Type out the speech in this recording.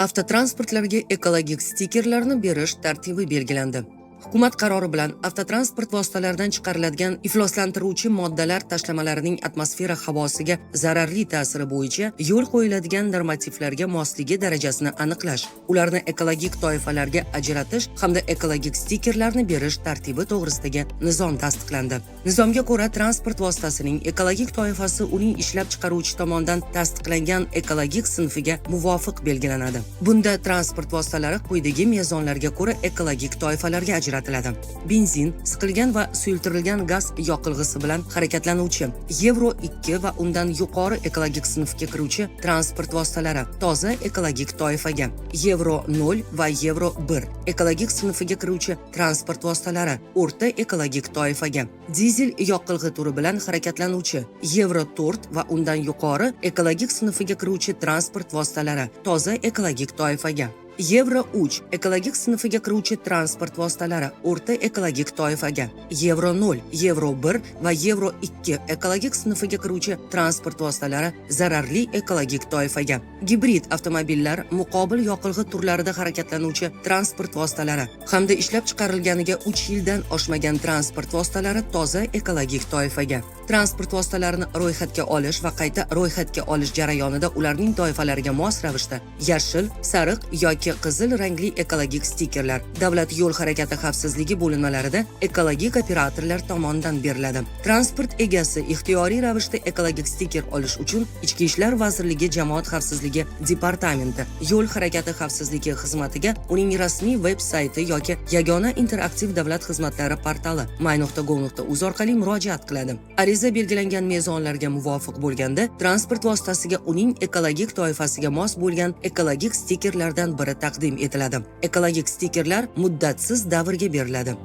Avtotransportlarga ekologik stikerlarni berish tartibi belgilandi. Hukumat qarori bilan avtotransport vositalaridan chiqariladigan ifloslantiruvchi moddalar tashlamalarining atmosfera havosiga zararli ta'siri bo'yicha yo'l qo'yiladigan normativlarga mosligi darajasini aniqlash, ularni ekologik toifalarga ajratish hamda ekologik stikerlarni berish tartibi to'g'risidagi nizom tasdiqlandi. Nizomga ko'ra, transport vositasining ekologik toifasi uning ishlab chiqaruvchi tomonidan tasdiqlangan ekologik sinfiga muvofiq belgilanadi. Bunda transport vositalari quyidagi mezonlarga ko'ra ekologik toifalarga ajratiladi: benzin, siqilgan va suyultirilgan gaz yoqilg'isi bilan harakatlanuvchi Yevro 2 va undan yuqori ekologik sinfga kiruvchi transport vositalari toza ekologik toifaga, Yevro 0 va Yevro 1 ekologik sinfiga kiruvchi transport vositalari o'rta ekologik toifaga, dizel yoqilg'i turi bilan harakatlanuvchi Yevro 4 va undan yuqori ekologik sinfiga kiruvchi transport vositalari toza ekologik toifaga, Yevro 3 ekologik sinfiga kiruvchi transport vositalari o'rta ekologik toifaga, Yevro 0, Yevro 1 va Yevro 2 ekologik sinfiga kiruvchi transport vositalari zararli ekologik toifaga, gibrid avtomobillar, muqobil yoqilg'i turlarida harakatlanuvchi transport vositalari hamda ishlab chiqarilganiga 3 yildan oshmagan transport vositalari toza ekologik toifaga. Transport vositalarini ro'yxatga olish va qayta ro'yxatga olish jarayonida ularning toifalariga mos ravishda yashil, sariq yoki qizil rangli ekologik stikerlar davlat yo'l harakati xavfsizligi bo'linmalarida ekologik operatorlar tomonidan beriladi. Transport egasi ixtiyoriy ravishda ekologik stiker olish uchun Ichki ishlar vazirligi Jamoat xavfsizligi departamenti yo'l harakati xavfsizligi xizmatiga uning rasmiy veb sayti yoki yagona interaktiv davlat xizmatlari portali my.gov.uz orqali murojaat qiladi. Ariza belgilangan mezonlarga muvofiq bo'lganda, transport vositasiga uning ekologik toifasiga mos bo'lgan ekologik stikerlardan biri taqdim etiladi. Ekologik stikerlar muddatsiz davrga beriladi.